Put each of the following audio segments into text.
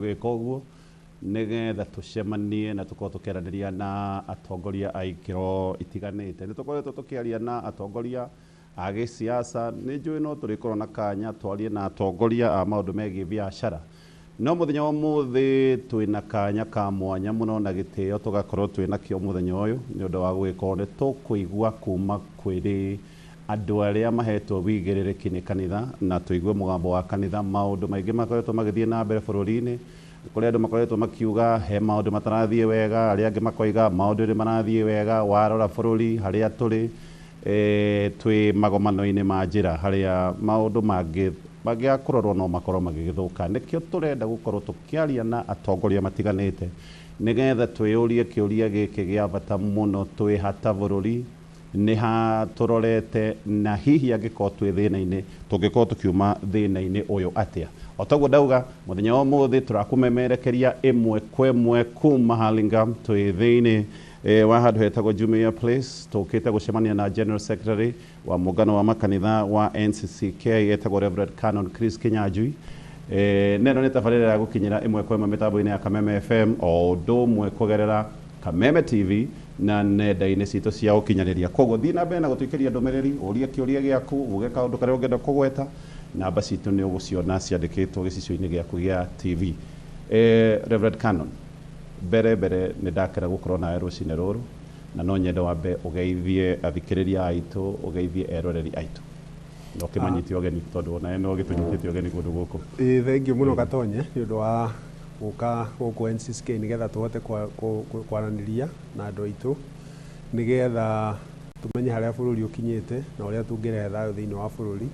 Gwĩka ũguo nĩgetha tũcemanie na tũkorwo tũkĩaranĩria na atongoria a ikĩro itiganĩte. Nĩ tũkoretwo tũkĩaria na atongoria a gĩsiasa, nĩ njũĩ no tũrĩkorwo na kanya twarie na atongoria a maũndũ megiĩ biacara. No mũthenya wa ũmũthĩ twĩna kanya ka mwanya mũno na gĩtĩo tũgakorwo twĩnakĩo mũthenya ũyũ nĩ ũndũ wa gũgĩkorwo nĩ tũkũigua kuma kwĩrĩ andũ arĩa mahetwo wĩigĩrĩrĩki nĩ kanitha na tũigue mũgambo wa kanitha. Maũndũ maingĩ makoretwo magĩthiĩ na mbere bũrũri-inĩ, kũrĩ andũ makoretwo makiuga he maũndũ matarathiĩ wega, arĩa angĩ makoiga maũndũ nĩ marathiĩ wega. Warora bũrũri harĩa tũrĩ, twĩ magomano-inĩ ma njĩra harĩa maũndũ mangĩ mangĩaga kũrorwo no makorwo magĩgĩthũka. Nĩkĩo tũrenda gũkorwo tũkĩaria na atongoria matiganĩte nĩgetha twĩyũrie kĩũria gĩkĩ gĩa bata mũno, twĩ hata bũrũri, nĩ ha tũrorete, na hihi angĩkorwo twĩ thĩna-inĩ tũngĩkorwo tũkiuma thĩna-inĩ ũyũ atĩa. O toguo ndauga, mũthenya wa ũmũthĩ tũrakũmemerekeria ĩmwe kwa ĩmwe kuma Hurlingham, twĩ thĩinĩ wa handũ hetagwo Jumia Place. Tũkĩte gũcemania na General Secretary wa mũngano wa makanitha wa NCCK etagwo Reverend Canon Chris Kinyanjui. Neno nĩ tabarĩra ya gũkinyĩra ĩmwe kwa ĩmwe mĩtambo-inĩ ya Kameme FM o ũndũ ũmwe kũgerera Kameme TV na nenda-inĩ citũ cia ũkinyanĩria. Koguo thiĩ na mbere na gũtũikĩria ndũmĩrĩri, ũrie kĩũria gĩaku, uge kaũndũ karĩa ũngĩenda kũgweta. Namba citũ nĩ ũgũciona ciandĩkĩtwo gĩcicio-inĩ gĩaku gĩa TV. Reverend Canon, mbere mbere nĩ ndakena gũkorwo nawe rũcinĩ rũrũ, na no nyende wambe ũgeithie athikĩrĩria aitũ, ũgeithie eroreri aitũ na ũkĩmanyite ũgeni, tondũ onawe no ũgĩtũnyitĩte ũgeni kũndũ gũkũ. Ĩĩ, thengiũ mũno Gatonye nĩ ũndũ wa gũka gũkũ NCCK nĩgetha tũhote kwaranĩria na andũ aitũ, nĩgetha tũmenye harĩa bũrũri ũkinyĩte na ũrĩa tũngĩrehe thayũ thĩinĩ wa bũrũri.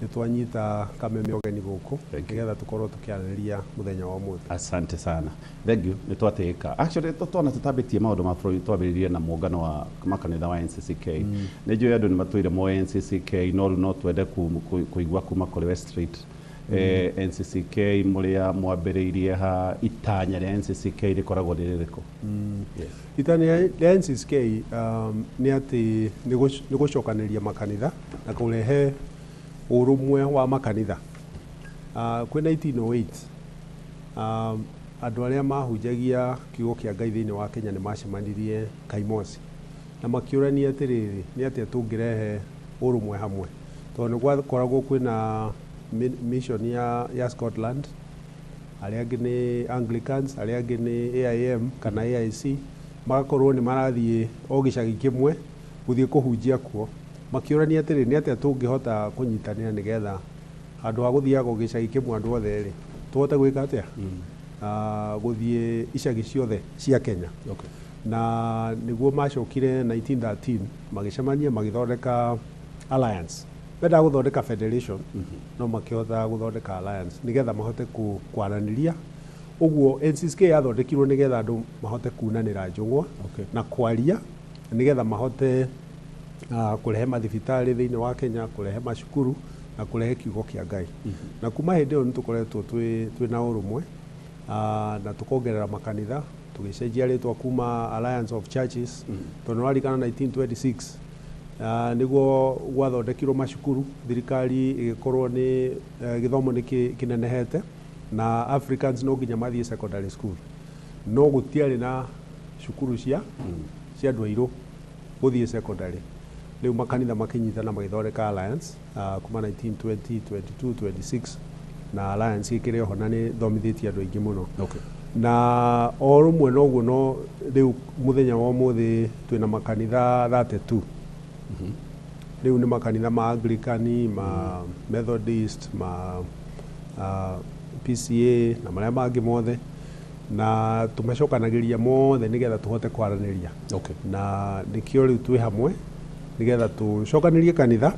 Nĩ twanyita Kameme ũgeni gũkũ nĩgetha tũkorwo tũkĩarĩrĩria mũthenya wa ũmũthĩ. Asante sana, thank you, nĩ twatĩĩka. Actually twana tũtambĩtie maũndũ ma bũrũri, twambĩrĩirie na mũngano wa makanitha wa NCCK. Nĩ njũĩ andũ nĩ matũire moĩ NCCK, no rĩu no twende kũigua kuma kũrĩ we straight. NCCK mũrĩa mwambĩrĩirie ha, itanya rĩa NCCK rĩkoragwo rĩ rĩrĩkũ? Yes. Itanya rĩa NCCK nĩ atĩ nĩ gũcokanĩrĩria makanitha na kũrehe ũrũmwe wa makanitha. Kwĩ 1908 andũ arĩa mahunjagia kiugo kĩa Ngai thĩinĩ wa Kenya nĩ macemanirie Kaimosi na makĩũrania atĩrĩrĩ, nĩ atĩa tũngĩrehe ũrũmwe hamwe, tondũ nĩ gwakoragwo kwĩna mission ya Scotland, arĩa angĩ nĩ Anglicans, arĩa angĩ nĩ AIM kana AIC, magakorwo nĩ marathiĩ o gĩcagi kĩmwe gũthiĩ kũhunjia kuo. Makĩũrania atĩrĩ, nĩ atĩa tũngĩhota kũnyitanĩra nĩgetha handũ ha gũthiaga o gĩcagi kĩmwe andũ othe rĩ, tũhote gwĩka atĩa? Gũthiĩ icagi ciothe cia Kenya. Na nĩguo macokire 1913 magĩcemania magĩthondeka alliance. Mendaga gũthondeka federation, no makĩhota gũthondeka alliance nĩgetha mahote kwaranĩria. Ũguo NCCK yathondekirwo nĩgetha andũ mahote kunanĩra njũng'wa na kwaria, nĩgetha mahote kũrehe mathibitarĩ thĩinĩ wa Kenya, kũrehe macukuru na kũrehe kiugo kĩa Ngai. Na kuma hĩndĩ ĩyo nĩ tũkoretwo twĩ na ũrũmwe na tũkongerera makanitha, tũgĩcenjia rĩtwa kuma Alliance of Churches, tondũ nĩwaririkana 1926 nĩguo gwathondekirwo macukuru, thirikari ĩgĩkorwo nĩ gĩthomo nĩ kĩnenehete na Africans no nginya mathiĩ secondary school, no gũtiarĩ na cukuru cia andũ airũ gũthiĩ secondary. Rĩu makanitha makĩnyitana magĩthondeka alliance kuma 1920, 22, 26, na alliance ĩkĩrĩ oho na nĩ thomithĩtie andũ aingĩ mũno. Na o rũmwe noguo, no rĩu mũthenya wa ũmũthĩ twĩna makanitha 32. Rĩu nĩ makanitha ma Anglican, ma Methodist, ma PCA na marĩa mangĩ mothe, na tũmacokanagĩria mothe nĩgetha tũhote kwaranĩria. Na nĩkĩo rĩu twĩ hamwe nĩgetha tũcokanĩrie kanitha,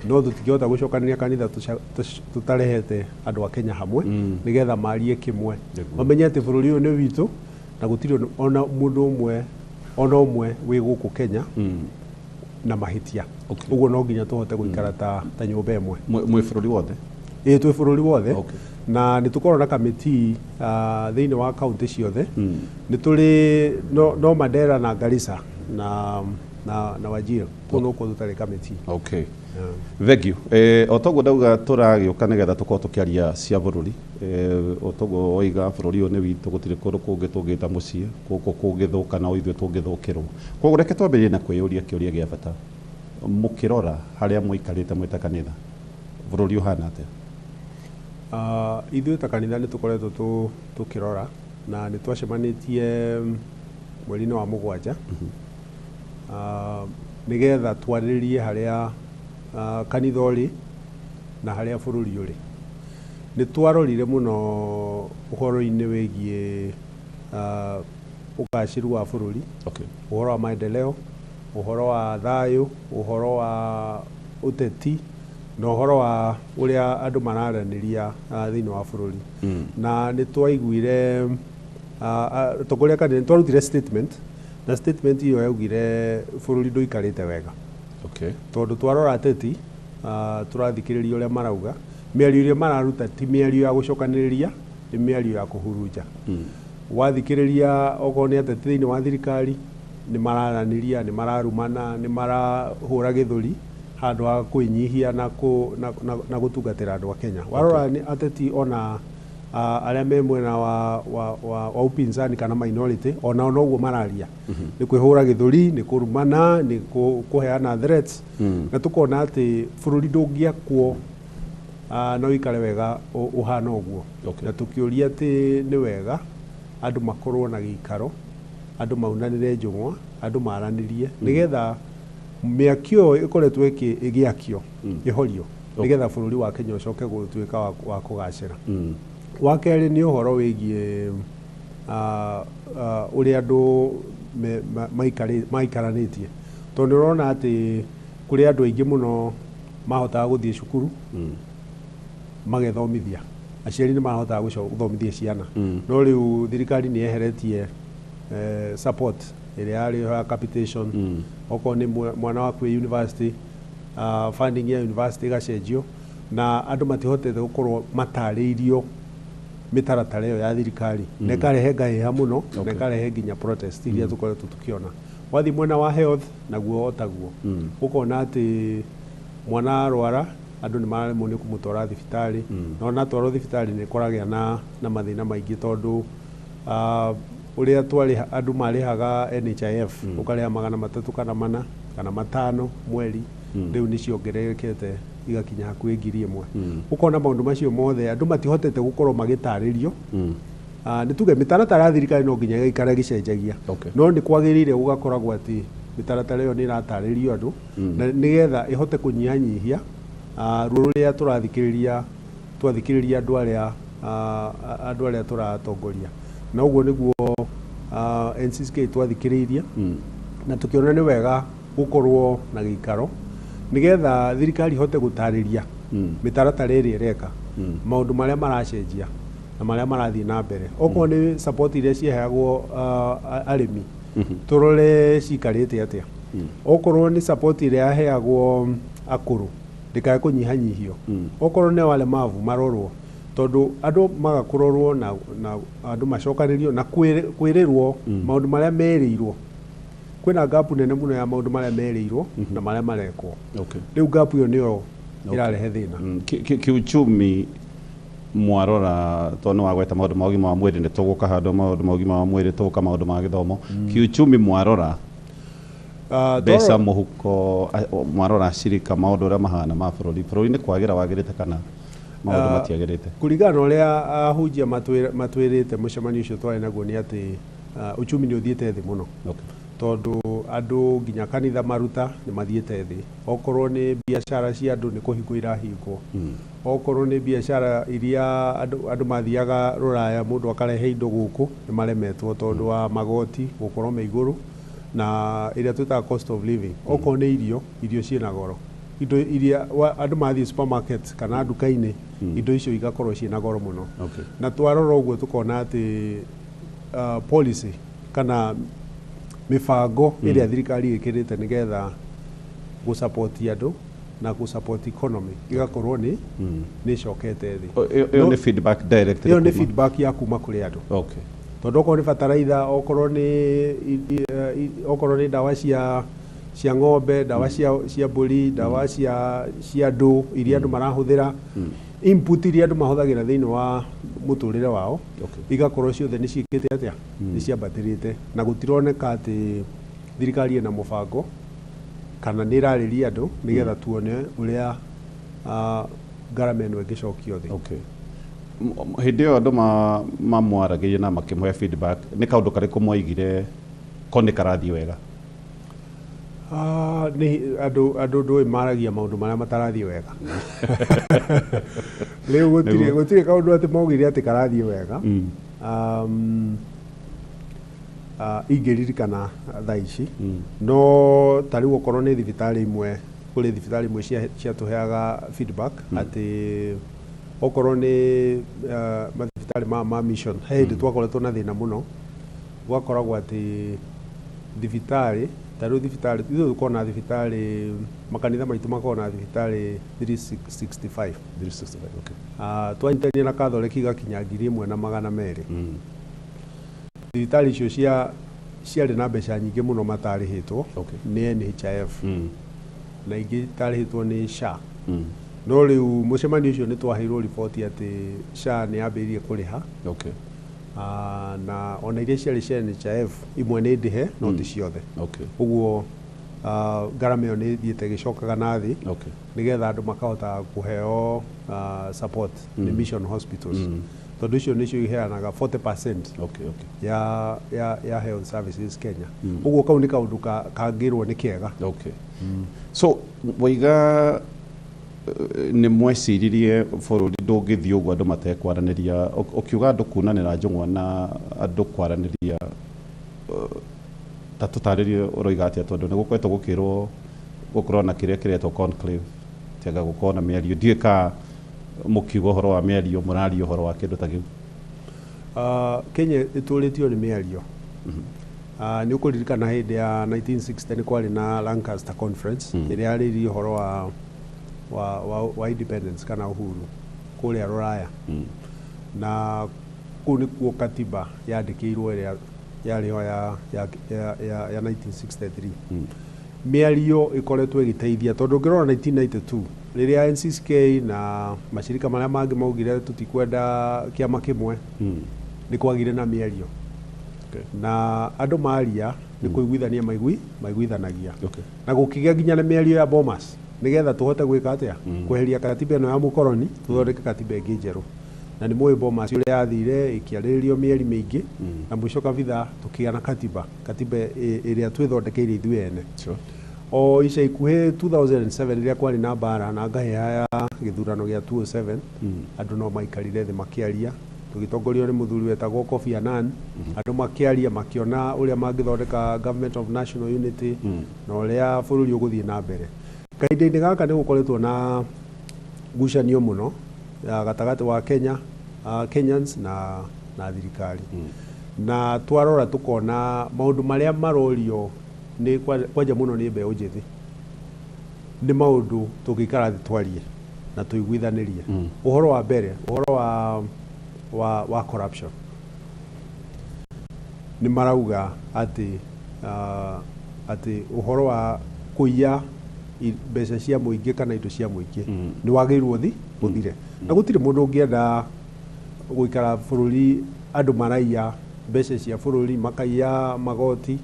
no tũtingĩhota gũcokanĩria kanitha tũtarehete andũ a Kenya hamwe nĩgetha marie kĩmwe, mamenye atĩ bũrũri ũyũ nĩ witũ na gũtirĩ ona mũndũ ũmwe ona ũmwe wĩ gũkũ Kenya na mahĩtia. Ũguo no nginya tũhote gũikara ta nyũmba ĩmwe. Mwĩ bũrũri wothe? Ĩĩ, twĩ bũrũri wothe. Na nĩ tũkoragwo na kamĩtii thĩinĩ wa kaunti ciothe. Nĩ tũrĩ no Mandera na Garissa na Wajir, kũu nokuo tũtarĩ kamĩtii. Thank you. O toguo ndauga tũragĩũka nĩgetha tũkorwo tũkĩaria cia bũrũri. O toguo woiga bũrũri ũyũ nĩ witũ, gũtirĩ kũndũ kũngĩ tũngĩta mũciĩ, gũkũ kũngĩthũka no ithuĩ tũngĩthũkĩrwo. Koguo reke twambĩrĩrie na kwĩyũria kĩũria gĩa bata. Mũkĩrora harĩa mũikarĩte mwĩ ta kanitha, bũrũri ũhana atĩa? Ithuĩ ta kanitha nĩ tũkoretwo tũkĩrora na nĩ twacemanĩtie mweri-inĩ wa 7 nĩgetha twarĩrĩrie harĩa kanitha ũrĩ na harĩa bũrũri ũrĩ. Nĩ twarorire mũno ũhoro-inĩ wĩgiĩ ũgacĩru wa bũrũri, ũhoro wa maendeleo, ũhoro wa thayũ, ũhoro wa ũteti na ũhoro wa ũrĩa andũ mararanĩria thĩinĩ wa bũrũri. Na nĩ twaiguire atongoria kanitha nĩ twarutire statement, na statement ĩyo yaugire bũrũri ndũikarĩte wega. Tondũ twarora ateti, tũrathikĩrĩria ũrĩa marauga, mĩario ĩrĩa mararuta ti mĩario ya gũcokanĩrĩria, nĩ mĩario ya kũhurunja. Wathikĩrĩria okorwo nĩ ateti thĩinĩ wa thirikari, nĩ mararanĩria, nĩ mararumana, nĩ marahũra gĩthũri handũ ha kwĩnyihia na gũtungatĩra andũ a Kenya. Warora nĩ ateti ona arĩa me mwena wa upinzani kana minority, onao noguo mararia. Nĩ kwĩhũra gĩthũri, nĩ kũrumana, nĩ kũheana threats. Na tũkona atĩ bũrũri ndũngĩakwo na ũikare wega ũhana ũguo. Na tũkĩũria atĩ nĩ wega andũ makorwo na gĩikaro, andũ maunanĩre njũng'wa, andũ maranĩrie, nĩgetha mĩakio ĩyo ĩkoretwo ĩgĩakio, ĩhorio, nĩgetha bũrũri wa Kenya ũcoke gũtuĩka wa kũgacĩra. Wa kerĩ nĩ ũhoro wĩgiĩ ũrĩa andũ maikaranĩtie. Tondũ nĩ ũrona atĩ kũrĩ andũ aingĩ mũno mahotaga gũthiĩ cukuru, magethomithia. Aciari nĩ marahotaga gũthomithia ciana. No rĩu thirikari nĩ yeheretie support ĩrĩa yarĩ ya capitation. Okorwo nĩ mwana waku wĩ university, funding ya university ĩgacenjio, na andũ matihotete gũkorwo matarĩirio mĩtaratara ĩyo ya thirikari. Na ĩkarehe ngahĩha mũno, na ĩkarehe nginya protest iria tũkoretwo tũkĩona. Wathiĩ mwena wa health naguo o taguo. Ũkona atĩ mwana arwara, andũ nĩ mararemwo nĩ kũmũtwara thibitarĩ. Na ona atwarwo thibitarĩ nĩ kũragĩa na mathĩna maingĩ tondũ ũrĩa andũ marĩhaga NHIF, ũkarĩha 300 kana 4 kana 5 mweri, rĩu nĩ ciongererekete igakinya hakuhĩ 1000. Ũkona maũndũ macio mothe andũ matihotete gũkorwo magĩtarĩrio. Nĩ tuge mĩtaratara ya thirikari no nginya ĩgaikara ĩgĩcenjagia. No nĩ kwagĩrĩire gũgakoragwo atĩ mĩtaratara ĩyo nĩ ĩratarĩrio andũ, na nĩgetha ĩhote kũnyihanyihia ruo rũrĩa twathikĩrĩria andũ arĩa tũratongoria. Na ũguo nĩguo NCCK twathikĩrĩirie, na tũkĩona nĩ wega gũkorwo na gĩikaro nĩgetha thirikari ĩhote gũtarĩria mĩtaratara ĩrĩa ĩreka, maũndũ marĩa maracenjia na marĩa marathiĩ na mbere. Okorwo nĩ support iria ciaheagwo arĩmi, tũrore cikarĩte atĩa. Okorwo nĩ support ĩrĩa yaheagwo akũrũ, ndĩkae kũnyihanyihio. Okorwo nĩ walemavu marorwo, tondũ andũ maga kũrorwo na andũ macokanĩrio na kwĩrĩrwo maũndũ marĩa merĩirwo. Kwĩna gap nene mũno ya maũndũ marĩa merĩirwo na marĩa marekwo. Rĩu gap ĩyo nĩyo ĩrarehe thĩna. Kiuchumi mwarora tondũ nĩ wagweta maũndũ ma ũgima wa mwĩrĩ, nĩ tũgũka handũ maũndũ ma ũgima wa mwĩrĩ, tũgũka maũndũ ma gĩthomo. Kiuchumi mwarora mbeca mũhuko, mwarora cirika maũndũ ũrĩa mahana ma bũrũri, bũrũri nĩ kwagĩra wagĩrĩte kana maũndũ matiagĩrĩte? Kũringana na ũrĩa ahunjia matwĩrĩte mũcemanio ũcio twarĩ naguo nĩ atĩ uchumi nĩ ũthiĩte thĩ mũno. Tondũ andũ nginya kanitha maruta nĩ mathiĩte thĩ. Okorwo nĩ biacara cia andũ nĩ kũhingwo irahingwo. Okorwo nĩ biacara iria andũ mathiaga rũraya mũndũ akarehe indo gũkũ nĩ maremetwo tondũ wa magoti gũkorwo me igũrũ na ĩrĩa twĩtaga cost of living. Okorwo nĩ irio, irio ciĩna goro. Indo iria andũ mathiĩ supermarket kana nduka-inĩ, indo icio igakorwo ciĩna goro mũno. Na twarora ũguo tũkona atĩ policy kana mĩbango ĩrĩa thirikari ĩkĩrĩte nĩgetha gũsupport andũ na gũsupport economy igakorwo nĩ ĩcokete thĩ. Ĩyo nĩ feedback direct. Ĩyo nĩ feedback ya kuma kũrĩ andũ. Tondũ okorwo nĩ bataraitha, okorwo nĩ ndawa cia Cia ng'ombe, ndawa cia mbũri, ndawa cia andũ iria andũ marahũthĩra, input iria andũ mahũthagĩra thĩinĩ wa mũtũrĩre wao, igakorwo ciothe nĩ ciĩkĩte atĩa, nĩ ciambatĩrĩte, na gũtironeka atĩ thirikari ĩna mũbango kana nĩ ĩrarĩria andũ nĩgetha tuone ũrĩa ngarama ĩno ĩngĩcokio thĩ. Okay. Hĩndĩ ĩyo andũ mamwaragĩria na makĩmũhe feedback, nĩ kaũndũ karĩkũ mwaigire ko nĩ karathiĩ wega? Ah, nĩ andũ ndũĩ maragia maũndũ marĩa matarathiĩ wega. Rĩu gũtirĩ gũtirĩ kaũndũ atĩ maugire atĩ karathiĩ wega. Ingĩririkana thaa ici, no ta rĩu okorwo nĩ thibitarĩ imwe, kũrĩ thibitarĩ imwe ciatũheaga feedback atĩ okorwo nĩ mathibitarĩ ma mission, he hĩndĩ twakoretwo na thĩna mũno. Gwakoragwo atĩ thibitarĩ, ta rĩu thibitarĩ ithuĩ tũkoragwo na thibitarĩ, makanitha maitũ makoragwo na thibitarĩ 365. 365, okay. Twanyitania na Catholic igakinya 1200. Thibitarĩ icio ciarĩ na mbeca nyingĩ mũno matarĩhĩtwo nĩ NHIF, na ingĩ itarĩhĩtwo nĩ SHA. No rĩu mũcemanio ũcio nĩ twaheirwo riboti atĩ SHA nĩ yambĩrĩirie kũrĩha. Na ona iria ciarĩ cia NHIF imwe nĩ ndĩhe, no ti ciothe. Ũguo ngarama ĩyo nĩ ĩthiĩte ĩgĩcokaga na thĩ, nĩgetha andũ makahota kũheo support nĩ mission hospitals, tondũ icio nĩcio iheanaga 40% ya health services Kenya. Ũguo kau nĩ kaũndũ kangĩrwo nĩ kega. Okay. So waiga nĩ mweciririe bũrũri ndũngĩthiĩ ũguo andũ matekwaranĩria. Ũkiuga andũ kunanĩra njũng'wa na andũ kwaranĩria, ta tũtarĩrie ũroiga atĩa, tondũ nĩ gũkoretwo gũkĩrwo gũkorwo na kĩrĩa kĩretwo conclave, tiga gũkorwo na mĩario. Ndiũĩ ka mũkiuga ũhoro wa mĩario mũraria ũhoro wa kĩndũ ta kĩu. Kenya ĩtũrĩtio nĩ mĩario. Nĩ ũkũririkana hĩndĩ ya 1960 nĩ kwarĩ na Lancaster Conference, ĩrĩa yarĩirie ũhoro wa independence kana uhuru kũrĩa Rũraya, na kũu nĩkuo katiba yandĩkĩirwo ĩrĩa yarĩ ho ya 1963. Mĩario ĩkoretwo ĩgĩteithia, tondũ ũngĩrora 1992 rĩrĩa NCCK na mashirika marĩa mangĩ maugire tũtikwenda kĩama kĩmwe, nĩ kwagire na mĩario, na andũ maria nĩ kũiguithania maiguithanagia, na gũkĩgĩa nginya na mĩario ya Bomas nĩgetha tũhote gwĩka atĩa, kweheria katiba ĩno ya mũkoroni, tũthondeke katiba ĩngĩ njerũ. Na nĩ mũĩ Bomas ũrĩa yathire, ĩkĩarĩrĩrio mĩeri mĩingĩ, na mũico kabitha tũkĩgĩa na katiba ĩrĩa twĩthondekeire ithuĩ ene. O ica ikuhĩ 2007 rĩrĩa kwarĩ na mbara na ngahĩha ya gĩthurano gĩa 2007, andũ no maikarire thĩ makĩaria, tũgĩtongorio nĩ mũthuri wetagwo Kofi Annan. Andũ makĩaria, makĩona ũrĩa mangĩthondeka government of national unity na ũrĩa bũrũri ũgũthiĩ na mbere. Kahinda-inĩ gaka nĩ gũkoretwo na ngucanio mũno ya gatagatĩ wa Kenya, Kenyans na thirikari, na twarora tũkona maũndũ marĩa marorio nĩ kwanja mũno nĩ mbeũ njĩthĩ nĩ maũndũ tũngĩikara thĩ twarie na tũiguithanĩrie. Ũhoro wa mbere, ũhoro wa corruption, nĩ marauga atĩ ũhoro wa kũiya mbeca cia mũingĩ kana indo cia mũingĩ nĩ wagĩrĩirwo ũthire, na gũtirĩ mũndũ ũngĩenda gũikara bũrũri andũ maraiya mbeca cia bũrũri, makaiya magoti,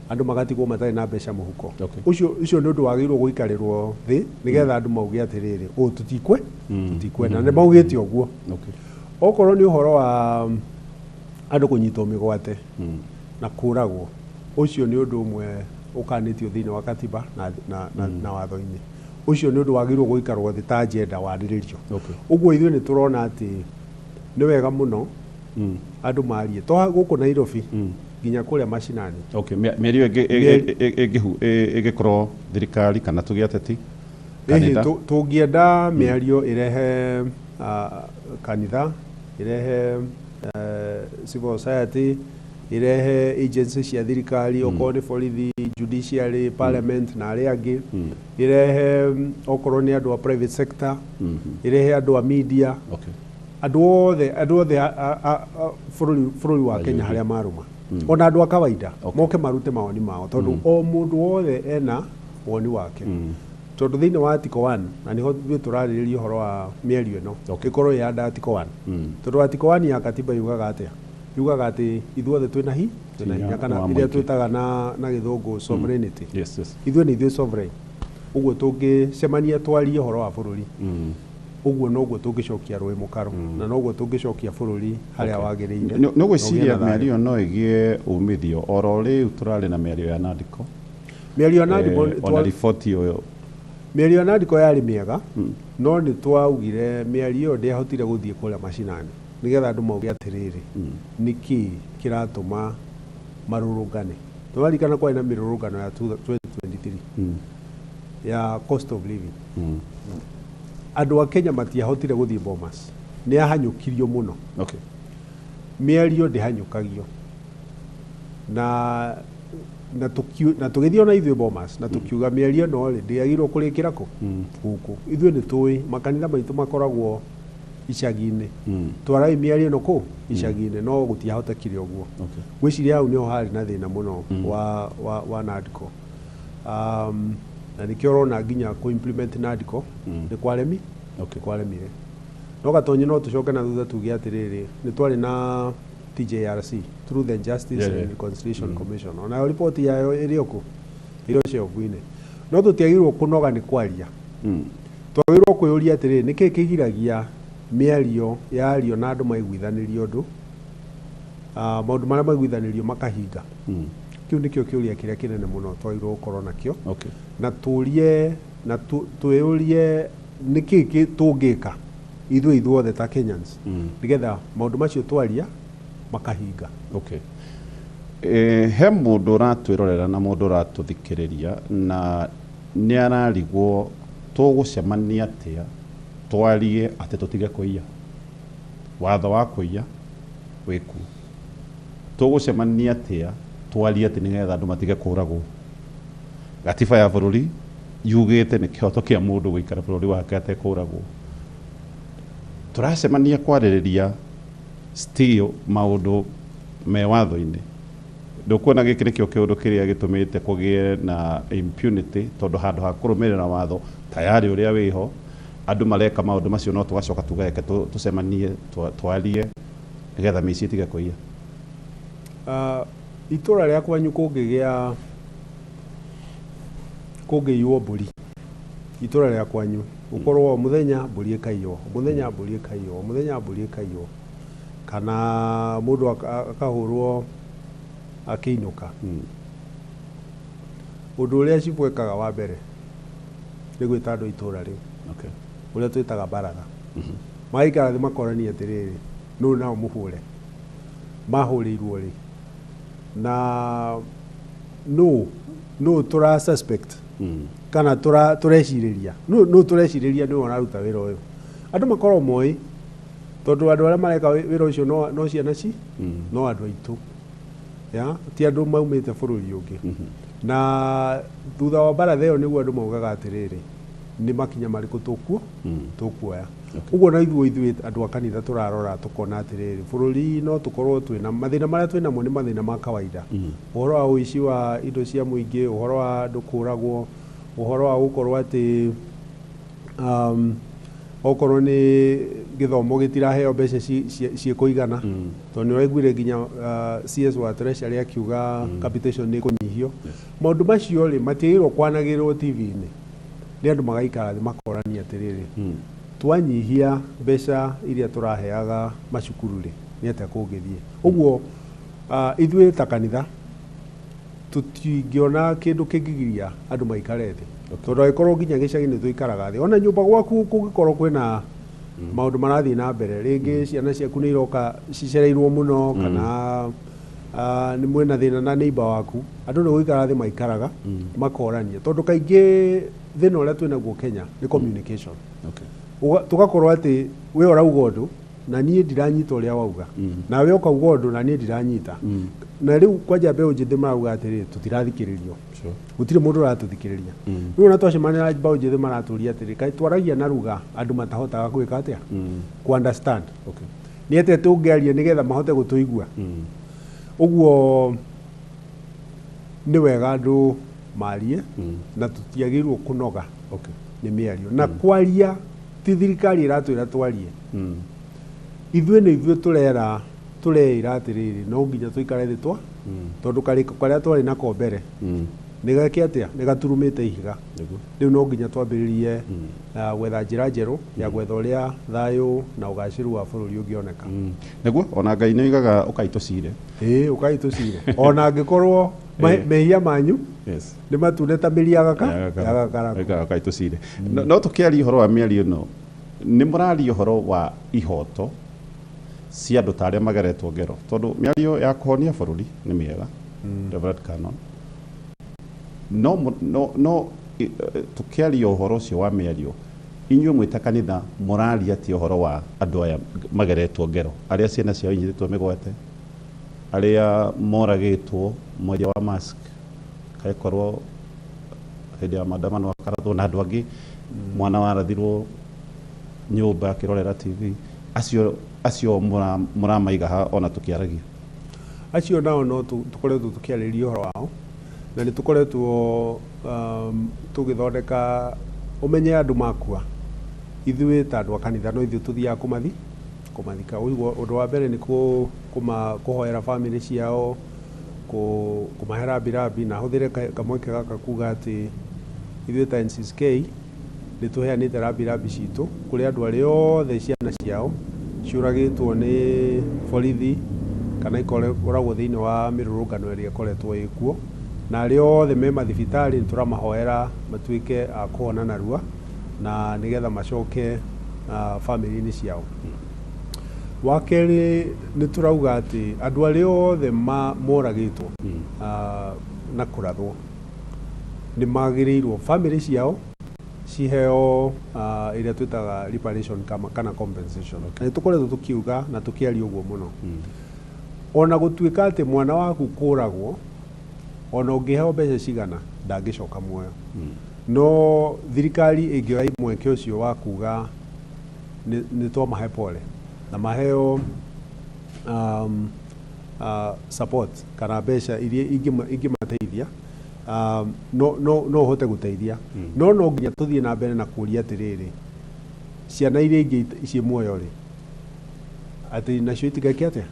andũ magatigwo matarĩ na mbeca mũhuko. Ũcio nĩ ũndũ wagĩrĩirwo gũikarĩrwo thĩ nĩgetha andũ mauge atĩrĩrĩ, ũũ tũtikwenda, na nĩ maugĩte ũguo. Okorwo nĩ ũhoro wa andũ kũnyitwo mĩgwate na kũragwo, ũcio nĩ ũndũ ũmwe ũkanĩtio thĩinĩ wa katiba na watho-inĩ. Ũcio nĩ ũndũ wagĩrĩirwo gũikarwo thĩ ta agenda warĩrĩrio. Ũguo ithuĩ nĩ tũrona atĩ nĩ wega mũno andũ marie to gũkũ Nairobi, nginya kũrĩa macinani. Okay. Mĩario ĩngĩkorwo thirikari kana tuge ateti, kanitha? Tũngĩenda mĩario ĩrehe kanitha, ĩrehe civil society, ĩrehe agency cia thirikari, okorwo nĩ borithi, judiciary, parliament na arĩa angĩ, ĩrehe okorwo nĩ andũ a private sector, ĩrehe andũ a media, andũ othe bũrũri wa Kenya harĩa marũma. Ona andũ a kawaida moke marute mawoni mao, tondũ o mũndũ wothe ena woni wake. Tondũ thĩinĩ wa article 1, na nĩho ithuĩ tũrarĩrĩria ũhoro wa mĩario ĩno, ĩkorwo ĩ under article 1, tondũ article 1 ya katiba yugaga atĩa? Yugaga atĩ ithuothe twĩna hi twĩna Hinya hinya kana wa iria mũingĩ. Twĩtaga na gĩthũngũ sovereignty. Ithuĩ nĩ ithuĩ sovereign. Ũguo tũngĩcemania twarie ũhoro wa bũrũri, ũguo noguo tũngĩcokia rũĩ mũkaro, na noguo tũngĩcokia bũrũri harĩa wagĩrĩire. Nĩ ũgwĩciria Na ũgĩe na thayũ. Mĩario no ĩgĩe umithio oro rĩu tũrarĩ na mĩario ya NADCO? Mĩario ya NADCO Ona riboti ũyũ. Mĩario ya NADCO yarĩ mĩega, no nĩ twaugire mĩario ĩyo ndĩahotire gũthiĩ kũrĩa macinani nĩgetha andũ mauge atĩrĩrĩ, nĩkĩ kĩratũma marũrũngane. Tũraririkana kwarĩ na mĩrũrũngano ya 2023 ya cost of living. Andũ a Kenya matiahotire gũthiĩ Bomas, nĩ ahanyũkirio mũno. Mĩario ndĩhanyũkagio, na tũgĩthiĩ ona ithuĩ Bomas na tũkiuga mĩario ĩno rĩ, ndĩagĩrĩirwo kũrĩkĩra kũ gũkũ. Ithuĩ nĩ tũĩ makanitha maitũ makoragwo icagi-inĩ, twarai mĩario ĩno kũ icagi-inĩ, no gũtiahotekire ũguo. Ngwĩciria hau nĩho harĩ na thĩna mũno wa NADCO, na nĩkĩo ũrona nginya kũ implement NADCO nĩ kwaremi kwaremire. No Gatonyi, no tũcoke na thutha tuge atĩrĩrĩ, nĩ twarĩ na TJRC, Truth and Justice and Reconciliation Commission. Onayo riboti yayo ĩrĩ o kũ, ĩrĩ o shelf-inĩ. No tũtiagĩrĩirwo kũnoga nĩ kwaria. Twagĩrĩirwo kwĩyũria atĩrĩrĩ, nĩkĩĩ kĩgiragia mĩario yario na andũ maiguithanĩrio ũndũ, maũndũ marĩa maiguithanĩrio makahinga? Kĩu nĩkĩo kĩũria kĩrĩa kĩnene mũno twagĩrĩirwo gũkorwo nakĩo, na tũrie na twĩyũrie nĩkĩĩ tũngĩka ithuĩ ithuothe ta Kenyans nĩgetha maũndũ macio twaria makahinga. Okay. He mũndũ ũratwĩrorera na mũndũ ũratũthikĩrĩria na nĩ ararigwo tũgũcemania atĩa twarie atĩ tũtige kũiya. Watho wa kũiya wĩkuo. Tũgũcemania atĩa twarie atĩ nĩgetha andũ matige kũragwo? Gatiba ya bũrũri yugĩte nĩ kĩhoto kĩa mũndũ gũikara bũrũri wake atekũragwo. Tũracemania kwarĩrĩria still maũndũ me watho-inĩ. Ndũkuona gĩkĩ nĩkĩo kĩũndũ kĩrĩa gĩtũmĩte kũgĩe na impunity, tondũ handũ ha kũrũmĩrĩra watho tayari ũrĩa wĩho, andũ mareka maũndũ macio, no tũgacoka tuga reke tũcemanie twarie nĩgetha mĩici ĩtige kũiya? Itũra rĩa kwanyu kũngĩgĩa kũngĩiywo mbũri, itũra rĩa kwanyu gũkorwo o mũthenya mbũri ĩkaiywo, o mũthenya mbũri ĩkaiywo, o mũthenya mbũri ĩkaiywo, kana mũndũ akahũrwo akĩinũka, ũndũ ũrĩa cibũ ekaga wa mbere nĩ gwĩta andũ a itũra rĩu, ũrĩa twĩtaga baratha. Magaikara thĩ makorania atĩrĩrĩ, nũ nao mũhũre, mahũrĩirwo rĩ, na nũ tũra suspect kana tũrecirĩria, nũ tũrecirĩria nĩwe ũraruta wĩra ũyũ. Andũ makorwo moĩ, tondũ andũ arĩa mareka wĩra ũcio no ciana ci no andũ aitũ, ya ti andũ maumĩte bũrũri ũngĩ. Na thutha wa baratha ĩyo nĩguo andũ maugaga atĩrĩrĩ, nĩ makinya marĩkũ tũkuoya. Ũguo na ithuĩ andũ a kanitha tũrarora tũkona atĩrĩrĩ, bũrũri no tũkorwo twĩna mathĩna marĩa twĩnamo, nĩ mathĩna ma kawaida, ũhoro wa ũici wa indo cia mũingĩ, ũhoro wa andũ kũragwo, ũhoro wa gũkorwo atĩ okorwo nĩ gĩthomo gĩtiraheo mbeca ciĩkũigana, tondũ nĩ ũraiguire nginya CS wa Treasury akiuga capitation nĩ ĩkũnyihio. Maũndũ macio rĩ, matiagĩrĩirwo kwanagĩrĩrwo TV-inĩ, nĩ andũ magaikara thĩ makorania atĩrĩrĩ, twanyihia mbeca iria tũraheaga macukuru rĩ, nĩ atĩa kũngĩthiĩ? Ũguo ithuĩ ta kanitha tũtingĩona kĩndũ kĩngĩgiria andũ maikare thĩ, tondũ angĩkorwo nginya gĩcagi-inĩ tũikaraga thĩ, ona nyũmba gwaku kũngĩkorwo kwĩna maũndũ marathiĩ na mbere, rĩngĩ ciana ciaku nĩ iroka cicereirwo mũno, kana nĩ mwĩna thĩna na neighbor waku, andũ nĩ gũikara thĩ maikaraga makorania, tondũ kaingĩ thĩna ũrĩa twĩnaguo Kenya nĩ communication. Tũgakorwo atĩ we ũrauga ũndũ na niĩ ndiranyita ũrĩa wauga, nawe ũkauga ũndũ na niĩ ndiranyita. Na rĩu kwanja mbeũ njĩthĩ marauga atĩrĩrĩ, tũtirathikĩrĩrio, gũtirĩ mũndũ ũratũthikĩrĩria. Rĩu ona twacemania na mbeũ njĩthĩ maratũria atĩrĩ, kaĩ twaragia na ruga andũ matahotaga gwĩka atĩa, ku understand? Nĩ atĩa tũngĩaria nĩgetha mahote gũtũigua? Ũguo nĩ wega andũ marie na tũtiagĩrĩirwo kũnoga nĩ mĩario na kwaria. Ti thirikari ĩratwĩra twarie, ithuĩ nĩ ithuĩ tũrera tũreĩra atĩrĩrĩ, no nginya tũikare thĩ twa tondũ karĩko karĩa twarĩ nako mbere nĩ geke atĩa, nĩ gaturumĩte ihiga. Rĩu no nginya twambĩrĩrie gwetha njĩra njerũ ya gwetha ũrĩa thayũ na ũgacĩru wa bũrũri ũngĩoneka. Nĩguo ona Ngai nĩ oigaga ũkai tũcire. Ĩĩ, ũkai tũcire ona angĩkorwo mehia manyu nĩ matune ta mĩri ya gakarakũ. Ũkai tũcire. No tũkĩaria ũhoro wa mĩario ĩno, nĩ mũraria ũhoro wa ihoto cia andũ ta arĩa mageretwo ngero, tondũ mĩario ya kũhonia bũrũri nĩ mĩega, Reverend Canon, no tũkĩaria ũhoro ũcio wa mĩario, inyuĩ mwĩ ta kanitha mũraria atĩa ũhoro wa andũ aya mageretwo ngero, arĩa ciana ciao inyitĩtwo mĩgwate, arĩa moragĩtwo mwendia wa mask kaĩkorwo hĩndĩ ya maandamano akarathwo, na andũ angĩ mwana warathirwo nyũmba akĩrorera TV, acio mũramaiga ha ona tũkĩaragia? Acio nao no tũkoretwo tũkĩarĩrĩria ũhoro wao, na nĩ tũkoretwo tũgĩthondeka ũmenye andũ makua, ithuĩ ta andũ a kanitha no ithuĩ tũthiaga kũmathika. Ũguo ũndũ wa mbere nĩ kũhoera bamĩrĩ ciao, kũmahe rambirambi, na hũthĩre kamweke gaka kuga atĩ ithuĩ ta NCCK nĩ tũheanĩte rambirambi citũ kũrĩ andũ arĩa othe ciana ciao ciũragĩtwo nĩ borithi kana ikoragwo thĩinĩ wa mĩrũrũngano ĩrĩa ĩkoretwo ĩkuo, na arĩa othe me mathibitarĩ nĩ tũramahoera matuĩke a kũhona narua na nĩgetha macoke bamĩrĩ-inĩ ciao. Wa kerĩ nĩ tũrauga atĩ andũ arĩa othe moragĩtwo na kũrathwo nĩ magĩrĩirwo bamĩrĩ ciao ciheo ĩrĩa twĩtaga reparation kana compensation. Na nĩ tũkoretwo tũkiuga na tũkĩaria ũguo mũno. Ona gũtuĩka atĩ mwana waku kũragwo, ona ũngĩheo mbeca cigana ndangĩcoka muoyo. No thirikari ĩngĩoya mweke ũcio wa kuga nĩ twamahe pole na maheo support kana mbeca iria ingĩmateithia, no ũhote gũteithia. No no nginya tũthiĩ na mbere na kũria atĩrĩrĩ, ciana iria ingĩ ciĩ muoyo rĩ, atĩ nacio itigeke atĩa,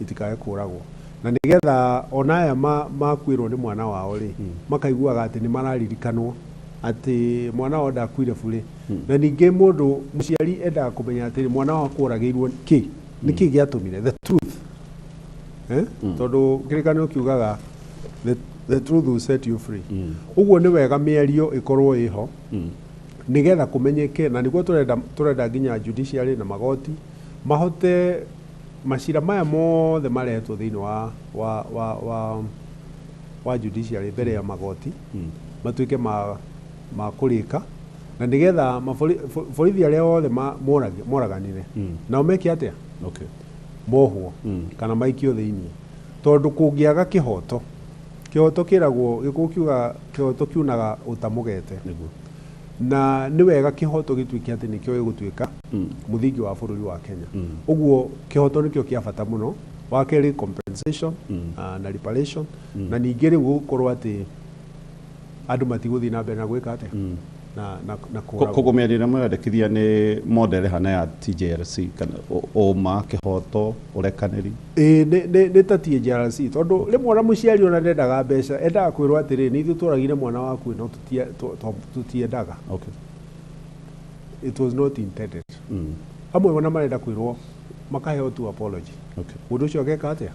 itikae kũragwo, na nĩgetha ona aya makuĩrwo nĩ mwana wao rĩ, makaiguaga atĩ nĩ mararirikanwo atĩ mwana wao ndakuire burĩ. Na ningĩ mũndũ mũciari endaga kũmenya atĩrĩ, mwana wakwa oragĩirwo kĩ, nĩ kĩ gĩatũmire, the truth, tondũ kĩrĩkanĩro kiugaga the truth will set you free. Ũguo nĩ wega mĩario ĩkorwo ĩho nĩgetha kũmenyeke, na nĩguo tũrenda nginya judiciary na magoti mahote macira maya mothe maretwo thĩinĩ wa judiciary mbere ya magoti matuĩke ma kũrĩka, na nĩgetha borithi arĩa othe moraganire nao meke atĩa, mohwo kana maikio thĩinĩ, tondũ kũngĩaga kĩhoto, kĩhoto kĩragwo gĩkũyũ kiuga kĩhoto kiunaga ũta mũgete. Na nĩ wega kĩhoto gĩtuĩke atĩ nĩkĩo gĩgũtuĩka mũthingi wa bũrũri wa Kenya. Ũguo kĩhoto nĩkĩo kĩa bata mũno. Wa kerĩ compensation na reparation, na ningĩ rĩu gũkorwo atĩ andũ matigũthiĩ na mbere na gwĩka atĩa na kũragwo. Koguo mĩario ĩrĩa mũrendekithia nĩ model hana ya TJRC kana ũma, kĩhoto, ũrekanĩri? Ĩĩ, nĩ ta TJRC, tondũ rĩmwe ona mũciari ona ndendaga mbeca, endaga kwĩrwo atĩrĩ, nĩ ithuĩ tworagire mwana waku, no tũtiendaga. It was not intended. Amwe ona marenda kwĩrwo makaheo tu apology. Mũndũ ũcio ageka atĩa?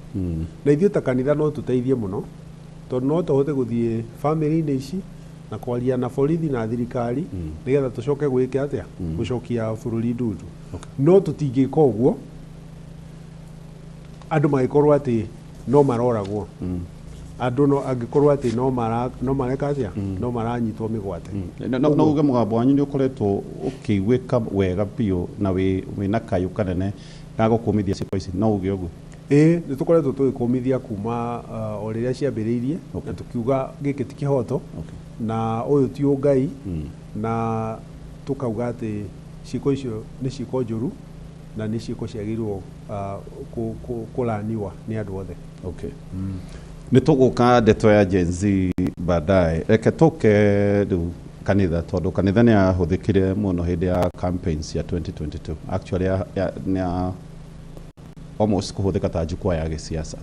Na ithuĩ ta kanitha no tũteithie mũno, tondũ no tũhote gũthiĩ bamĩrĩ-inĩ ici na kwaria na borithi na thirikari nĩgetha tũcoke gwĩka atĩa, gũcokia bũrũri ndundu. No tũtingĩka ũguo andũ magĩkorwo atĩ no maroragwo, andũ no angĩkorwo atĩ no mareka atĩa, no maranyitwo mĩgwate. No uge mũgambo wanyu nĩ ũkoretwo ũkĩiguĩka wega biũ na wĩna kayũ kanene ga gũkũmithia ciĩko ici, no uge ũguo? Ĩĩ, nĩ tũkoretwo tũgĩkũmithia kuma o rĩrĩa ciambĩrĩirie, na tũkiuga gĩkĩ ti kĩhoto, na ũyũ ti ũngai, na tũkauga atĩ ciĩko icio nĩ ciĩko njũru Na nĩ ciĩko ciagĩrĩirwo kũraniwa nĩ andũ othe. Okay. Nĩ tũgũka ndeto ya Gen Z baadaye. Reke tũke rĩu kanitha, tondũ kanitha nĩ yahũthĩkire mũno hĩndĩ ya campaigns ya 2022. Actually nĩ ya almost kũhũthĩka ta jukwaa ya gĩsiasa.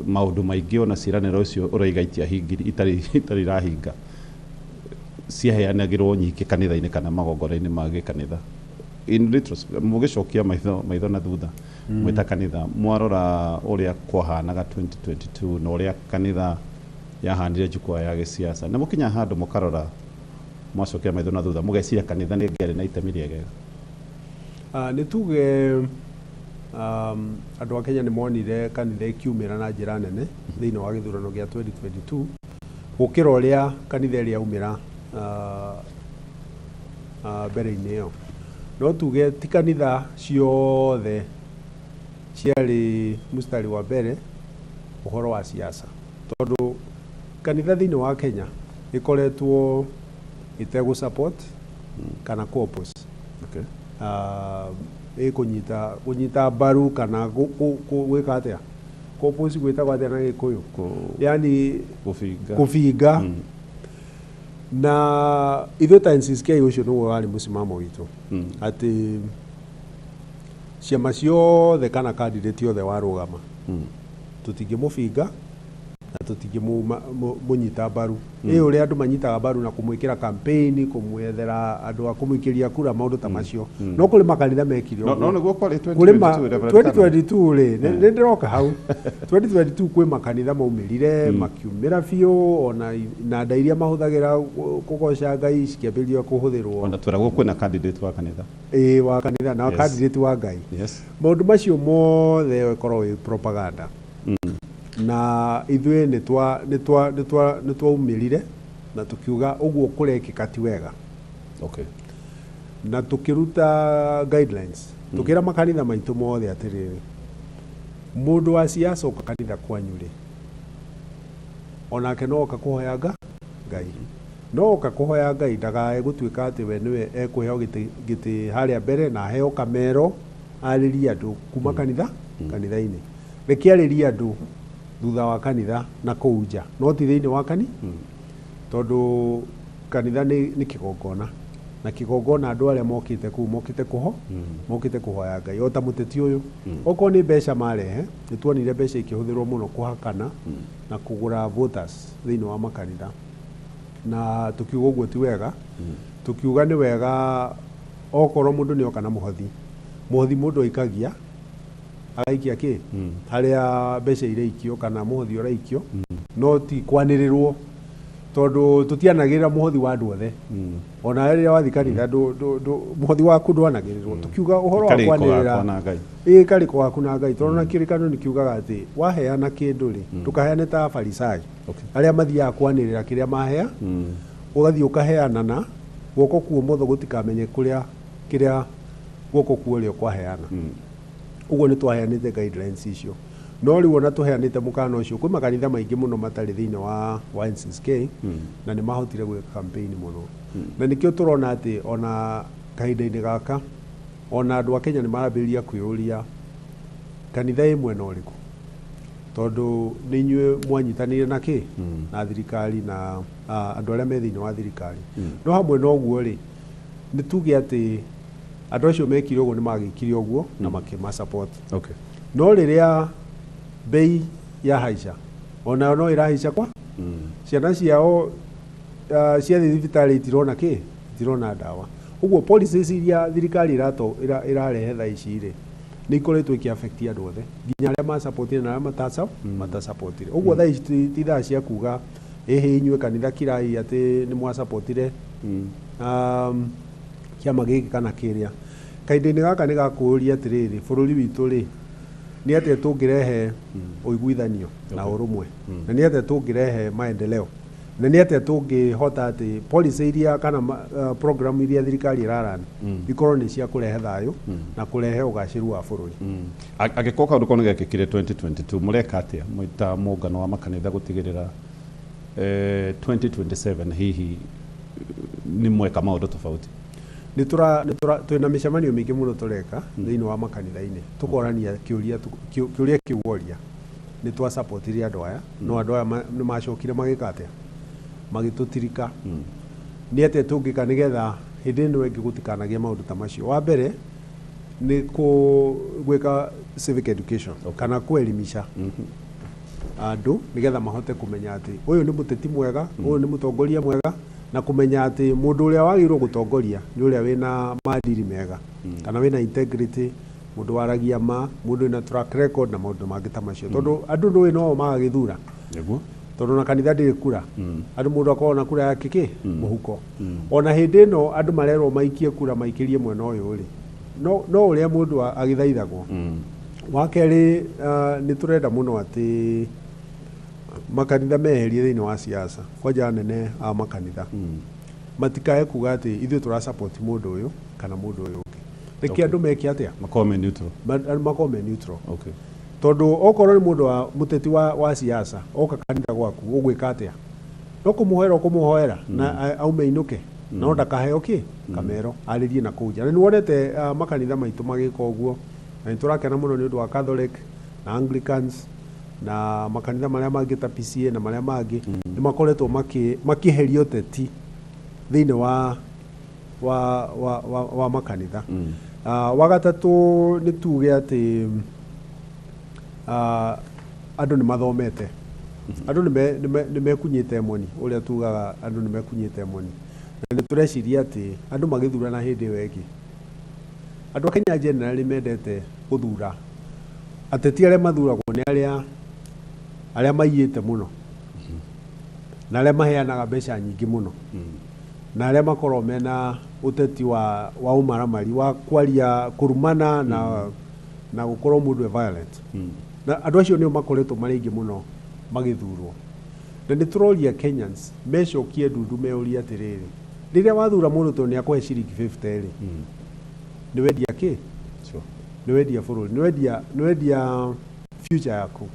Maũndũ maingĩ ona ciĩranĩro icio ũroiga itiahingiri, itarĩ irahinga, ciaheanagĩrwo nyingĩ kanitha-inĩ kana magongona-inĩ ma gĩkanitha. In retrospect, mũgĩcokia maitho na thutha, mwĩta kanitha, mwarora ũrĩa kwahanaga 2022 na ũrĩa kanitha yahanire jukwaa ya gĩsiasa, nĩ mũkinya handũ mũkarora, mwacokia maitho na thutha, mũgeciria kanitha nĩ ĩngĩarĩ na itemi rĩegega? Nĩ tuge andũ a Kenya nĩ monire kanitha ĩkiumĩra na njĩra nene thĩinĩ wa gĩthurano gĩa 2022 gũkĩra ũrĩa kanitha ĩrĩa yaumĩra mbere-inĩ ĩyo. No tuge ti kanitha ciothe ciarĩ mstari wa mbere ũhoro wa siasa, tondũ kanitha thĩinĩ wa Kenya ĩkoretwo ĩtegũ support kana kũ oppose. Ĩkũnyita kũnyita mbaru kana gwĩka atĩa, kũ oppose gwĩtagwo atĩa na Gĩkũyũ? Yani Gũbinga. Kũbinga. Na ithuĩ ta NCCK, ũcio nĩguo warĩ mũsimamo witũ, atĩ ciama ciothe kana candidate yothe warũgama, tũtingĩmũbinga na tũtingĩmũnyita mbaru. Ĩ ũrĩa andũ manyitaga mbaru na kũmwĩkĩra campaign, kũmwethera andũ a kũmũikĩria kura, maũndũ ta macio. No kũrĩ makanitha mekire No, no ũguo. Nĩguo kwarĩ Kũrĩ 2022, Reverend Kano. 2022 rĩ, nĩ ndĩroka hau. 2022 kwĩ makanitha maumĩrire, makiumĩra biũ, ona inanda iria mahũthagĩra kũgoca Ngai cikĩambĩrĩria kũhũthĩrwo. Ona tweragwo kwĩna candidate wa kanitha. Ĩĩ, wa kanitha na candidate wa Ngai. Maũndũ macio mothe ĩkorwo ĩ propaganda. Na ithuĩ nĩ twaumĩrire na tũkiuga ũguo kũrekĩka ti wega. Na tũkĩruta guidelines, tũkĩra makanitha maitũ mothe atĩrĩrĩ, mũndũ wa siasa oka kanitha kwanyu rĩ, onake no oka kũhoya Ngai, no oka kũhoya Ngai, ndagae gũtuĩka atĩ we nĩwe ekũheo gĩtĩ harĩa mbere na aheo kamero arĩrie andũ kuma kanitha-inĩ. Reke arĩrie andũ thutha wa kanitha na kũu nja, no ti thĩinĩ wa tondũ kanitha nĩ kĩgongona, na kĩgongona andũ arĩa mokĩte kũu mokĩte kũho mokĩte kũhoya Ngai, o ta mũteti ũyũ. Okorwo nĩ mbeca marehe, nĩ tuonire mbeca ikĩhũthĩrwo mũno kũhakana na kũgũra voters thĩinĩ wa makanitha, na tũkiuga ũguo ti wega. Tũkiuga nĩ wega okorwo mũndũ nĩ oka na mũhothi, mũhothi mũndũ aikagia, agaikia kĩ harĩa mbeca iraikio kana mũhothi ũraikio, no ti kwanĩrĩrwo, tondũ tũtianagĩrĩra mũhothi wa andũ othe. Ona rĩrĩa wathiĩ kanitha, mũhothi waku ndwanagĩrĩrwo. Tũkiuga ũhoro wa Karĩko kwanĩrĩra gakwa na Ngai. Ĩ, karĩko gaku na Ngai, tondũ na kĩrĩkanĩro nĩ kiugaga atĩ waheana kĩndũ rĩ, ndũkaheane ta Afarisai arĩa mathiaga kwanĩrĩra kĩrĩa mahea. Ũgathiĩ ũkaheana na guoko kwa ũmotho gũtikamenye kũrĩa kĩrĩa guoko kwa ũrĩo kwaheana. Ũguo nĩ twaheanĩte guidelines icio. No rĩu ona tũheanĩte mũkana ũcio, kwĩ makanitha maingĩ mũno matarĩ thĩinĩ wa NCCK na nĩ mahotire gwĩka campaign mũno, na nĩkĩo tũrona atĩ ona kahinda-inĩ gaka ona andũ a Kenya nĩ marambĩrĩria kwĩyũria kanitha ĩ mwena ũrĩkũ, tondũ nĩ inyuĩ mwanyitanĩire na kĩ na thirikari na andũ arĩa me thĩinĩ wa thirikari. No hamwe na ũguo rĩ, nĩ tuge atĩ andũ acio mekire ũguo nĩ magĩkire ũguo na makĩma support. No rĩrĩa bei ya haica, onayo no ĩrahaica kwa ciana ciao, ciathiĩ thibitarĩ itirona kĩ, itirona ndawa. Ũguo policies iria thirikari ĩrarehe thaa ici rĩ, nĩ ikoretwo ikĩ affect andũ othe, nginya arĩa masupportire na arĩa matasupportire. Ũguo thaa ici ti thaa cia kuga ĩhĩ inyuĩ kanitha kirai atĩ nĩ mwasupportire kĩama gĩkĩ kana kĩrĩa. Kahinda-inĩ gaka nĩ gakũũria atĩrĩrĩ, bũrũri witũ rĩ, nĩ atĩa tũngĩrehe ũiguithanio na ũrũmwe, na nĩ atĩa tũngĩrehe maendeleo, na nĩ atĩa tũngĩhota atĩ policy iria kana program iria thirikari ĩrarun ikorwo nĩ cia kũrehe thayũ na kũrehe ũgacĩru wa bũrũri. Angĩkorwo kaũndũ kau nĩ gekĩkire 2022, mũreka atĩa mwĩta mũngano wa makanitha gũtigĩrĩra 2027 hihi nĩ mweka maũndũ tofauti? Nĩ tũra twĩna mĩcemanio mĩingĩ mũno tũreka thĩinĩ wa makanitha-inĩ, tũkorania kĩũria kĩũria kĩu woria. Nĩ twasupportire andũ aya, no andũ aya nĩ macokire magĩka atĩa? Magĩtũtirika. Nĩ atĩa tũngĩka nĩgetha hĩndĩ ĩno ĩngĩ gũtikanagĩe maũndũ ta macio? Wa mbere nĩ gwĩka civic education kana kuelimisha andũ nĩgetha mahote kũmenya atĩ ũyũ nĩ mũteti mwega, ũyũ nĩ mũtongoria mwega, na kũmenya atĩ mũndũ ũrĩa wagĩrĩirwo gũtongoria nĩ ũrĩa wĩna maadili mega kana wĩna integrity, mũndũ waragia ma, mũndũ wĩna track record na maũndũ mangĩ ta macio, tondũ andũ ndũĩ no magagĩthura. Nĩguo. Tondũ na kanitha ndĩrĩ kura, andũ mũndũ akoragwo na kura yake kĩ mũhuko. Ona hĩndĩ ĩno andũ marerwo maikie kura, maikĩrie mwena ũyũ rĩ, no ũrĩa mũndũ agĩthaithagwo. Wa kerĩ, nĩ tũrenda mũno atĩ makanitha meherie thĩinĩ wa siasa, kwanja anene a makanitha matikae kuga atĩ ithuĩ tũra support mũndũ ũyũ kana mũndũ ũyũ ũngĩ. Reke andũ meke atĩa? Makorwo me neutral. Andũ makorwo me neutral. Tondũ okorwo nĩ mũndũ wa mũteti wa siasa oka kanitha gwaku, ũgwĩka atĩa? No kũmũhoera ũkũmũhoera na aume inũke, no ndakaheo kĩ kamero arĩrie na kũu nja. Na nĩ wonete makanitha maitũ magĩka ũguo, na nĩ tũrakena mũno nĩ ũndũ wa Catholic na Anglicans na makanitha marĩa mangĩ ta PCA na marĩa mangĩ, nĩ makoretwo makĩeheria ũteti thĩinĩ wa makanitha. Wa gatatũ nĩ tuge atĩ andũ nĩ mathomete, andũ nĩ mekunyĩte moni, ũrĩa tugaga andũ nĩ mekunyĩte moni, na nĩ tũreciria atĩ andũ magĩthurana hĩndĩ ĩyo ĩngĩ, andũ a Kenya generally mendete gũthura ateti arĩa mathuragwo nĩ arĩa maiyĩte mũno na arĩa maheanaga mbeca nyingĩ mũno na arĩa makoragwo mena ũteti wa ũmaramari, wa kwaria kũrumana na gũkorwo mũndũ e violent. Na andũ acio nĩo makoretwo marĩ aingĩ mũno magĩthurwo. Na nĩ tũroria Kenyans mecokie ndundu, meurie atĩrĩrĩ, rĩrĩa wathura mũndũ tondũ nĩ akũhe ciringi 50 rĩ, nĩ wendia kĩ? Nĩ wendia bũrũri, nĩ wendia future yaku.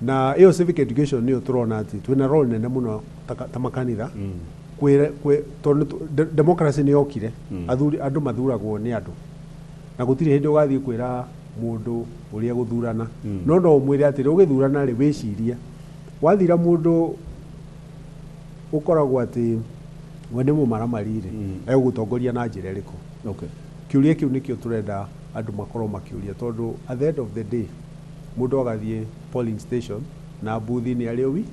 Na ĩyo civic education nĩyo tũrona atĩ twĩna role nene mũno ta makanitha tondũ democracy nĩ yokire, athuri andũ mathuragwo nĩ andũ, na gũtirĩ hĩndĩ ũgathiĩ kwĩra mũndũ ũrĩa gũthurana, no ũmwĩre atĩrĩ, ũgĩthurana rĩ, wĩcirie wathira mũndũ ũkoragwo atĩ we nĩ mũmaramari rĩ, egũgũtongoria na njĩra ĩrĩkũ? Kĩũria kĩu nĩkĩo tũrenda andũ makorwo makĩũria, tondũ at the end of the day mũndũ agathiĩ polling station na mbuthi nĩ arĩ wi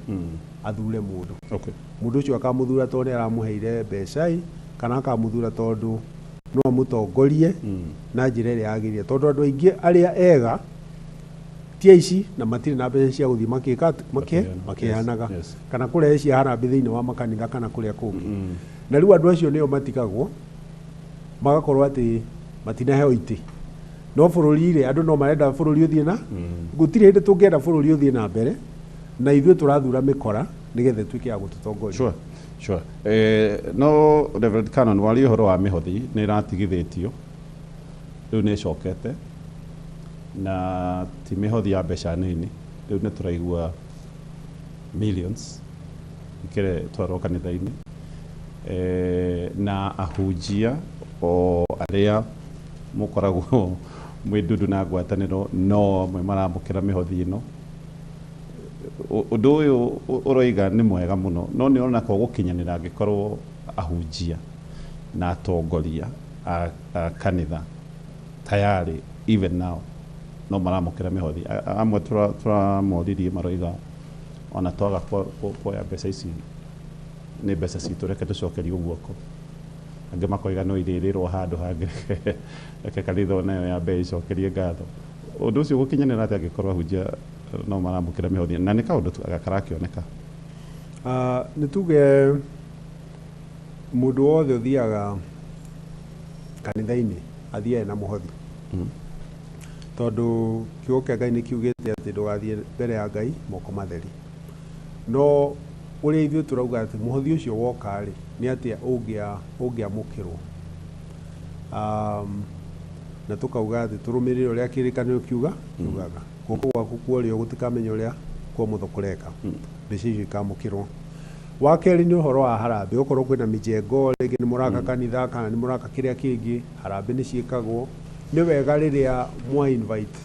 athure mũndũ. Mũndũ ũcio akamũthura tondũ nĩ aramũheire mbeca ĩ, kana akamũthura tondũ no amũtongorie na njĩra ĩrĩa yagĩrĩire, tondũ andũ aingĩ arĩa ega ti aici na matirĩ na mbeca cia gũthiĩ makĩka Makĩheana. Makĩheanaga kana kũrehe cia harambĩ thĩinĩ wa makanitha kana kũrĩa kũngĩ. Na rĩu andũ acio nĩo matigagwo magakorwo atĩ matinaheo itĩ, no bũrũri rĩ, andũ no marenda bũrũri ũthiĩ na gũtirĩ hĩndĩ tũngĩenda bũrũri ũthiĩ na mbere na ithuĩ tũrathura mĩkora nĩgetha ĩtuĩke ya gũtũtongoria. Sure. No Reverend Canon, waria ũhoro wa mĩhothi nĩ ĩratigithĩtio, rĩu nĩ ĩcokete, na ti mĩhothi ya mbeca nini, rĩu nĩ tũraigua millions ikĩre twarwo kanitha-inĩ, na ahunjia o arĩa mũkoragwo mwĩ ndundu na ngwatanĩro no amwe maramũkĩra mĩhothi ĩno. Ũndũ ũyũ ũroiga nĩ mwega mũno, no nĩ ũrona ko gũkinyanĩra angĩkorwo ahunjia na atongoria a kanitha tayari even now no maramũkĩra mĩhothi. Amwe tũramoririe maroiga ona twaga kuoya mbeca ici nĩ mbeca citũ, reke tũcokerio guoko. Angĩ makoiga no irĩrĩrwo handũ hangĩ, reke kanitha onayo yambe ĩcokerie ngatho. Ũndũ ũcio gũkinyanĩra atĩa angĩkorwo ahunjia no maramũkĩra mĩhothi na nĩ kaũndũ karakĩoneka? Nĩ tuge mũndũ wothe ũthiaga kanitha-inĩ athiaga na mũhothi, tondũ kiugo kĩa Ngai nĩ kiugĩte atĩ ndũgathiĩ mbere ya Ngai moko matheri. No ũrĩa ithuĩ tũrauga atĩ mũhothi ũcio woka rĩ, nĩ atĩa ũngĩamũkĩrwo, na tũkauga atĩ tũrũmĩrĩre ũrĩa kĩrĩkanĩro kiugaga, guoko gwaku kwa ũrĩo gũtikamenya ũrĩa kwa ũmotho kũreka, mbeca icio ikamũkĩrwo. Wa kerĩ nĩ ũhoro wa harambĩ, okorwo kwĩna mĩjengo rĩngĩ nĩ mũraka kanitha kana nĩ mũraka kĩrĩa kĩngĩ, harambĩ nĩ ciĩkagwo. Nĩ wega rĩrĩa mwa invite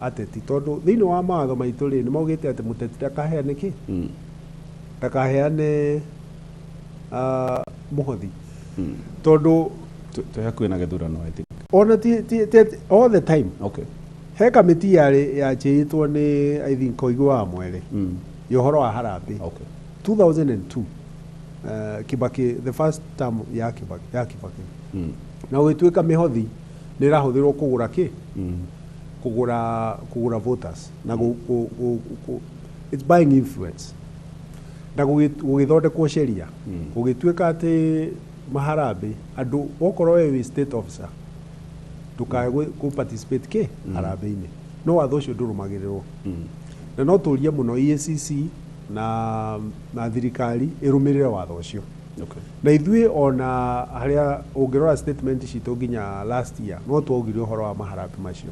ateti, tondũ thĩinĩ wa mawatho maitũ rĩ, nĩ maugĩte atĩ mũteti ndakaheane kĩ, ndakaheane mũhothi, tondũ Twĩ hakuhĩ na gĩthurano, I think. Ona ti all the time. He kamĩti yarĩ yanjĩtwo nĩ, I think, Koigi wa Mwere, ya ũhoro wa harambĩ. 2002, Kibaki, the first term ya Kibaki, na gũgĩtuĩka mĩhothi nĩ ĩrahũthĩrwo kũgũra kĩ, kũgũra voters na it's buying influence, na gũgĩthondekwo sheria, gũgĩtuĩka atĩ maharambĩ andũ, okorwo we wĩ state officer, ndũkae kũ participate kĩ harambĩ-inĩ. No watho ũcio ndũrũmagĩrĩrwo, na no tũrie mũno EACC na thirikari ĩrũmĩrĩre watho ũcio. Na ithuĩ ona harĩa ũngĩrora statement citũ nginya last year, no twaugire ũhoro wa maharambĩ macio,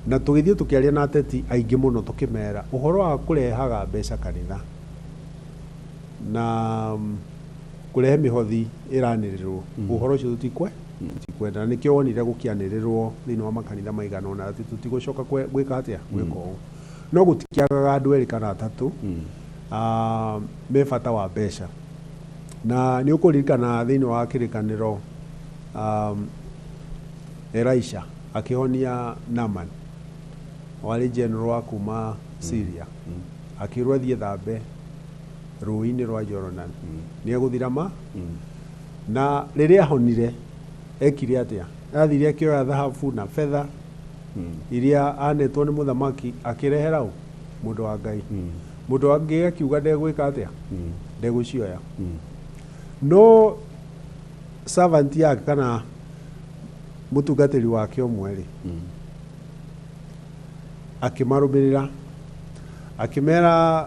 na tũgĩthiĩ tũkĩaria na ateti aingĩ mũno, tũkĩmera ũhoro wa kũrehaga mbeca kanitha na kũrehe mĩhothi ĩranĩrĩrwo, ũhoro ũcio tũtikwenda, na nĩkĩo wonire gũkĩanĩrĩrwo thĩinĩ wa makanitha maigana ũna atĩ tũtigũcoka gwĩka atĩa, gwĩka ũũ. No gũtikĩagaga andũ erĩ kana atatũ me bata wa mbeca. Na nĩ ũkũririkana thĩinĩ wa kĩrĩkanĩro, Elisha akĩhonia Naaman, warĩ general wa kuma Syria, akĩrwo athiĩ thambe rũĩ-inĩ rwa Jordan, nĩ egũthira ma. Na rĩrĩa ahonire ekire atĩa? Athire akĩoya thahabu na betha iria anetwo nĩ mũthamaki, akĩrehera ũ? Mũndũ wa Ngai. Mũndũ wa Ngai akiuga ndegwĩka atĩa? Ndegũcioya. No servant yake kana mũtungatĩri wake ũmwe rĩ, akĩmarũmĩrĩra, akĩmera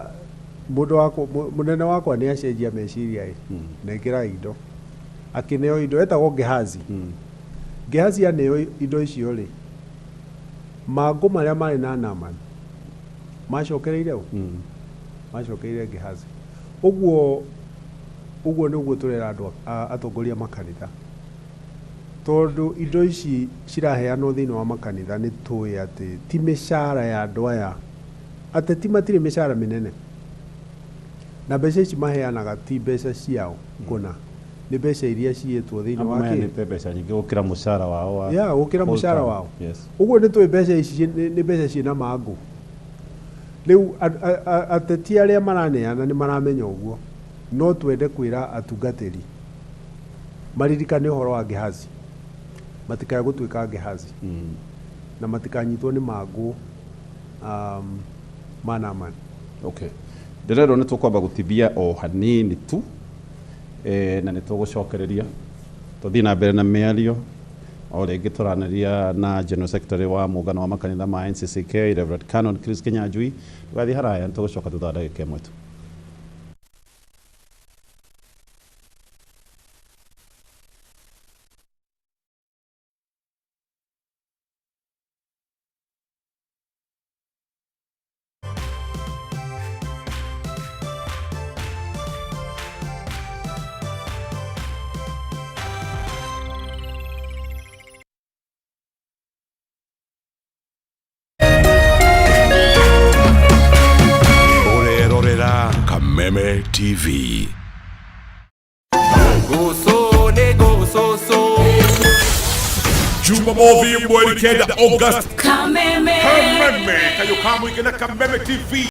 mũndũ wakwa, mũnene wakwa nĩ acenjia meciria ĩ, nengera indo. Akĩneo indo, etagwo Gehazi. Gehazi aneo indo icio rĩ, mangũ marĩa marĩ na Naaman macokereire ũ? Macokereire Gehazi. Ũguo ũguo nĩguo tũrera andũ atongoria makanitha, tondũ indo ici ciraheanwo thĩinĩ wa makanitha, nĩ tũĩ atĩ ti mĩcara ya andũ aya. Ateti matirĩ mĩcara mĩnene, na mbeca ici maheanaga ti mbeca ciao kũna, nĩ mbeca iria ciĩtwo thĩinĩ wa kĩ. Maheanĩte mbeca nyingĩ gũkĩra mũcara wao wa Ya gũkĩra full mũcara time. wao. Ũguo nĩ tũĩ mbeca ici nĩ mbeca ciĩna mangũ. Rĩu ateti arĩa maraneana nĩ maramenya ũguo. No twende kwĩra atungatĩri maririkane ũhoro wa Gehazi, matikae gũtuĩka Gehazi, na matikanyitwo nĩ mangũ ma Naaman. Okay, ndĩrerwo nĩ tũkwamba gũtithia o hanini tu, na nĩ tũgũcokereria tũthiĩ na mbere na mĩario. O rĩngĩ tũranĩria na General Secretary wa mũngano wa makanitha ma NCCK, Reverend Canon Chris Kinyanjui. Ndũgathiĩ haraya, nĩ tũgũcoka thutha wa ndagĩka ĩmwe tu. Ũrerorera Kameme TV. Goso ne goso so. Jumamothi mweri 9 August. Kameme. Kameme kayo kamwige na Kameme TV.